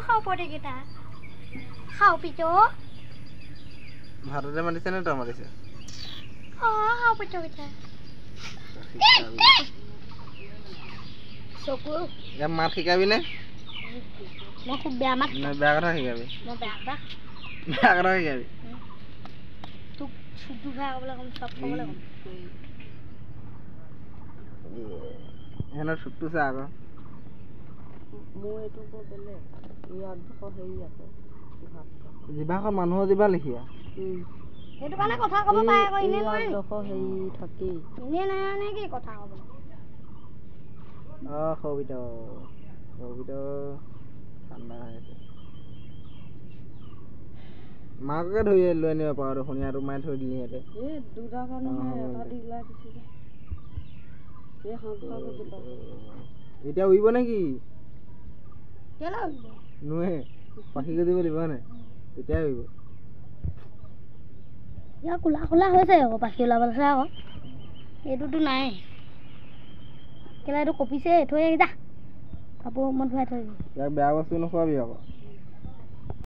খাওঁ, খাওঁ পিটো। ভাততে মাতিছে নে তই মাতিছে? খাওঁ পিটো। চকু ইয়াক মাত শিকাবি নে? মই খুব বেয়া মাত। নে বেয়া কথা শিকাবি? মই বেয়া কথা, বেয়া কথা শিকাবি। তোক চুটু খাই ক'বলৈ ক'ম, চব ক'বলৈ ক'ম। সিহঁতৰ চুটটো চা আকৌ। মোৰ এইটো বৰ বেলেগ, ইয়াত ডোখৰ হেৰি আকৌ। জিভাখন মানুহৰ জিভা লেখীয়া। সেইটো কাৰণে কথা ক'ব পাৰে আকৌ, এনেই নোৱাৰে। ডোখৰ হেৰি থাকেই। এনেই নাই নে কি কথা ক'ব? অঁ, সৌবিত সৌবিত ঠাণ্ডা হৈ আছে। মাককে ধৰি লৈ আনিব পাৰ দেখোন, ইয়াতো মায়ে থৈ দিলি সিহঁতে। এই দুটা নহয়, এটা দি ওলাই গুচি যায়। এতিয়া উৰিব নেকি? নুৱে পাখি গজিব দিব নাই, তেতিয়াই উৰিব। ইয়াৰ কোলা কোলা হৈছে আকৌ, পাখি ওলাব লৈছে আকৌ। এইটোতো নাই কেলা, এইটো কঁপিছে। থৈ আহি যা, কাপোৰ ৰুমত ভৰাই থৈ। ইয়াক বেয়া বস্তু নোখোৱাবি আকৌ।